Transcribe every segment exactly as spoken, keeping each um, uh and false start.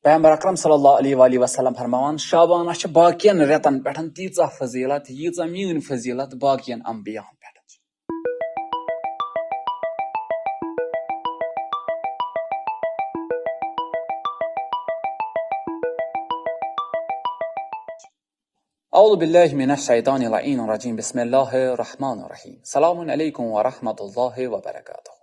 پیغمبر اکرم صلی اللہ علیہ وآلہ وسلم فرماوان، شعبانس چھِ باقین رٮ۪تن پٮ۪ٹھ تیٖژاہ فضیلت، ییٖژاہ میٲنۍ فضیلت باقین انبیاہن پٮ۪ٹھ چھِ۔ اعوذ باللہ من الشیطان اللعین الرجیم۔ بسم اللہ الرحمن الرحیم۔ السلام علیکم ورحمۃ اللہ وبرکاتہ۔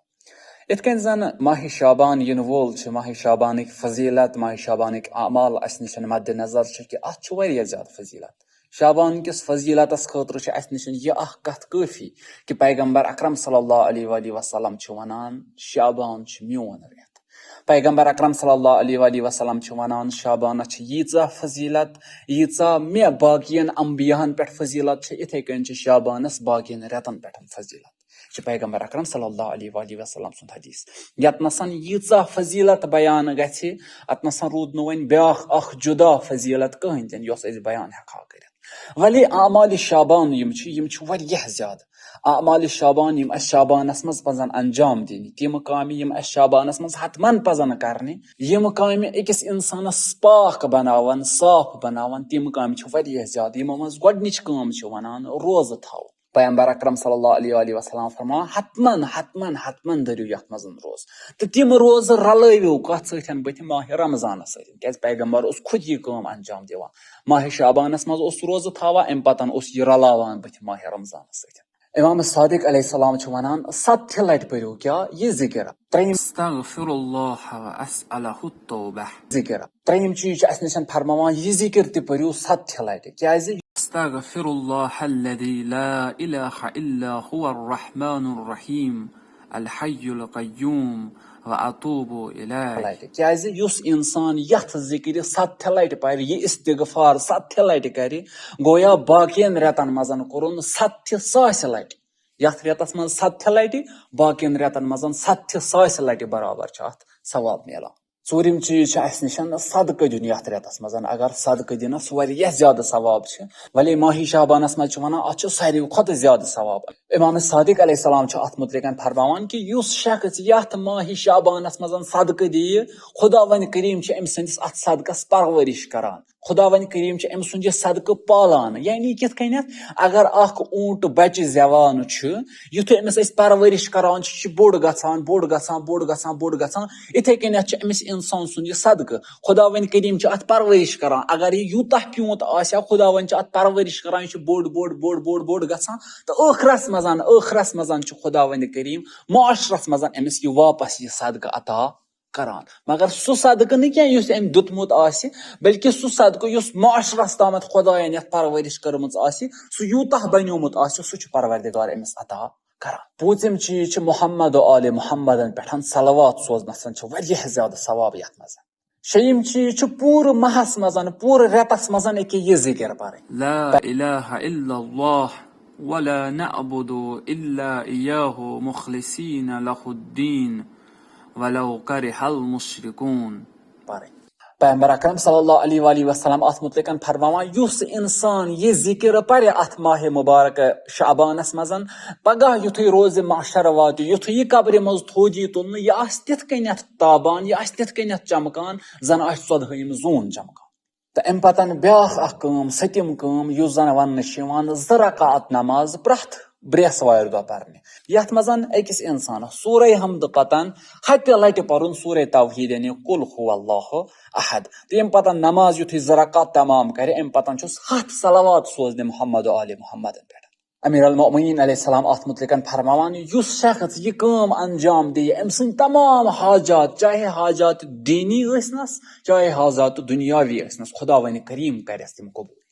یِتھ کٔنۍ زن ماہِ شعبان یِنہٕ وول چھُ، ماہِ شعبانٕکۍ فضیلت، ماہِ شعبانٕکۍ اعمال اسہِ نِش مد نظر چھِ کہِ اتھ چھُ واریاہ زیادٕ فضیلت۔ شعبان کِس فضیلتس خٲطرٕ چھِ اسہِ نِش یہِ اکھ کتھ کٲفی کہِ پیغمبر اکرم صلی اللہ علیہ وآلہ وسلم چھُ ونان، شعبان چھُ میون رٮ۪تھ۔ پیغمبر اکرم صلی اللہ علیہ وآلہ وسلم چھُ ونان، شعبانس چھِ ییٖژاہ فضیلت، ییٖژاہ مےٚ باقین انبیاہن پٮ۪ٹھ فضیلت چھِ، یِتھے کٔنۍ چھِ شعبانس باقین رٮ۪تن پٮ۪ٹھ فضیلت۔ چھِ پیغمبر اکرم صلی اللہ علیہ وآلہ وسلم سُنٛد حدیث۔ یتنسن ییٖژاہ فضیلت بیان گژھِ، اتنسن روٗد نہٕ وۄنۍ بیٛاکھ اکھ جدا فضیلت کٕہٕنۍ تہِ نہٕ، یۄس أسۍ بیان ہٮ۪کہٕ ہا کٔرِتھ۔ ولی اعمال شعبان یِم چھِ، یِم چھِ واریاہ زیادٕ۔ اعمال شعبان یِم اسہِ شعبانس منٛز پزن انجام دِنہِ، تِم کامہِ یِم اسہِ شعبانس منٛز حتمن پزن کرنہِ، یِم کامہِ أکِس انسانس پاک بناون، صاف بناون، تِم کامہِ چھِ واریاہ زیادٕ۔ یِمو منٛز گۄڈنِچ کٲم چھِ ونان روزٕ تھاوُن۔ پیغمبر اکرم صلی اللہ علیہ وآلہ وسلم فرماوان، حتمن، حتمن، حتمن دٔرِو یتھ منٛز روزٕ۔ تہٕ تِم روزٕ رلٲوِو کتھ سۭتۍ؟ بٕتھِ ماہِ رمضانس سۭتۍ، کیازِ پیغمبر اوس خود یہِ کٲم انجام دِوان۔ ماہِ شعبانس منٛز اوس روزٕ تھاوان، امہِ پتن اوس یہِ رلاوان بٕتھِ ماہِ رمضانس سۭتۍ۔ امام صادق علیہ السلام چھُ ونان، ستہِ لٹہِ پٔرِو کیٛاہ؟ یہِ ذکر۔ ترٛیٚیِم، استغفر اللہ واسألہ التوبہ۔ ذکر۔ ترٛیٚیِم چیٖز چھُ اسہِ نِش فرماوان، یہِ ذکر تہِ پٔرِو ستہِ لٹہِ۔ کیازِ؟ استغفر اللہ الذی لا الہ الا هو الرحمن الرحیم الحی القیوم واتوب الیہ۔ لٹہِ۔ کیازِ یُس انسان یتھ ذکرِ ستہِ لٹہِ پرِ، یہِ استغفار ستہِ لٹہِ کرِ، گویا باقین رٮ۪تن منٛز کوٚرُن ستہِ ساسہِ لٹہِ۔ یتھ رٮ۪تس منٛز ستہِ لٹہِ، باقین رٮ۪تن منٛز ستہِ ساسہِ لٹہِ برابر چھُ اتھ ثواب میلان۔ ژوٗرِم چیٖز چھُ اسہِ نِش صدقہٕ دیُن یتھ رٮ۪تس منٛز۔ اگر صدقہٕ دِنس واریاہ زیادٕ ثواب چھِ، ولی ماہِ شعبانس منٛز چھِ ونان، اتھ چھُ ساروی کھۄتہٕ زیادٕ ثواب۔ امام صادق علیہ السلام چھُ اتھ متعلق فرماوان کہِ یُس شخص یتھ ماہِ شعبانس منٛز صدقہٕ دِیہِ، خداوند کریم چھُ أمۍ سٕنٛدِس اتھ صدقس پرورش کران۔ خداوند کریم چھُ أمۍ سُنٛد یہِ صدقہٕ پالان۔ یعنی کِتھ کٔنٮ۪تھ؟ اگر اکھ اوٗنٹ بچہِ زٮ۪وان چھُ، یُتھُے أمِس أسۍ پرورش کران چھِ، یہِ چھُ بوٚڑ گژھان، بوٚڑ گژھان، بوٚڑ گژھان، بوٚڑ گژھان، یِتھے کٔنٮ۪تھ چھُ أمِس انسان سُنٛد یہِ صدقہٕ۔ خداوند کریم چھُ اتھ پرورش کران۔ اگر یہِ یوٗتاہ پیوٗنت آسہِ ہا، خداوند چھُ اتھ پرورش کران، یہِ چھُ بوٚڑ، بوٚڑ، بوٚڑ، بوٚڑ، بوٚڑ گژھان۔ تہٕ ٲخرس منٛز، ٲخرس منٛز چھُ خداوند کریم معاشرس منٛز أمِس یہِ واپس یہِ صدقہٕ عطا کران۔ مگر سُہ صدقہٕ نہٕ کینٛہہ یُس أمۍ دیُتمُت آسہِ، بلکہِ سُہ صدقہٕ یُس معاشرس تامتھ خداین یتھ پرورش کٔرمٕژ آسہِ، سُہ یوٗتاہ بنیومُت آسہِ، سُہ چھُ پروردگار أمِس عطا کران۔ پوٗژِم چیٖز چھُ محمد و آل محمدن پٮ۪ٹھ صلوات سوزنس چھُ واریاہ زیادٕ ثواب یتھ منٛز۔ شیٚیِم چیٖز چھُ پوٗرٕ ماہس منٛز، پوٗرٕ رٮ۪تس منٛز أکیاہ یہِ ذکر پرٕنۍ۔ لا الہ الا اللہ ولا نعبد الا ایاہ مخلصین لہ الدین ولو کرہ المشرکون۔ پرٕنۍ۔ پیغمبر اکرم صلی اللہ علیہ وآلہ وسلم اتھ متعلق فرماوان، یُس انسان یہِ ذکر پرِ اتھ ماہِ مبارک شعبانس منٛز، پگاہ یُتھُے روزِ محشر واتہِ، یُتھُے یہِ قبرِ منٛز تھوٚد یی تُلنہٕ، یہِ آسہِ تِتھ کٔنٮ۪تھ تابان، یہِ آسہِ تِتھ کٔنٮ۪تھ چمکان، زن آسہِ ژۄدہٲیِم زوٗن چمکان۔ تہٕ امہِ پتن بیٛاکھ اکھ کٲم، سٔتِم کٲم، یُس زن وننہٕ چھِ یِوان، زٕ رکعت نماز پرٛٮ۪تھ برٛٮ۪سوارِ دۄہ پرنہِ، یتھ منٛز أکِس انسانس سورہ حمد پتن ہتہِ لٹہِ پرُن سورہ توحید، یعنی قل هو اللہ احد۔ تہٕ ییٚمہِ پتن نماز یُتھُے زٕ رکعت تمام کرِ، امہِ پتن چھُس ہتھ صلوات سوزنہِ محمد و آل محمدن پٮ۪ٹھ۔ امیر المؤمنین علیہ السلام اتھ متعلق فرماوان، یُس شخص یہِ کٲم انجام دِیہِ، أمۍ سٕنٛدۍ تمام حاجات، چاہے حاجات دینی ٲسنس، چاہے حاجات دنیاوی ٲسنس، خداوند کریم کرٮ۪س تِم قبول۔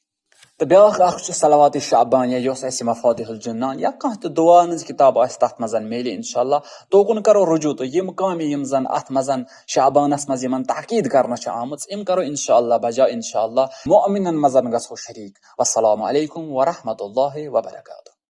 تہٕ بیٛاکھ اکھ چھُ صلوات شعبانیہ، یۄس اسہِ مفاتیح الجنان یا کانٛہہ تہِ دُعا ہٕنٛز کتاب آسہِ، تتھ منٛز میلہِ انشاءاللہ۔ توکُن کرو رجوع، تہٕ یِم کامہِ یِم زن اتھ منٛز شعبانس منٛز یِمن تاکید کرنہٕ چھِ آمٕژ، یِم کرو انشاءاللہ بجا۔ انشاءاللہ مؤمنن منٛز گژھو شریک۔ والسلام علیکم ورحمۃ اللہ وبرکاتہ۔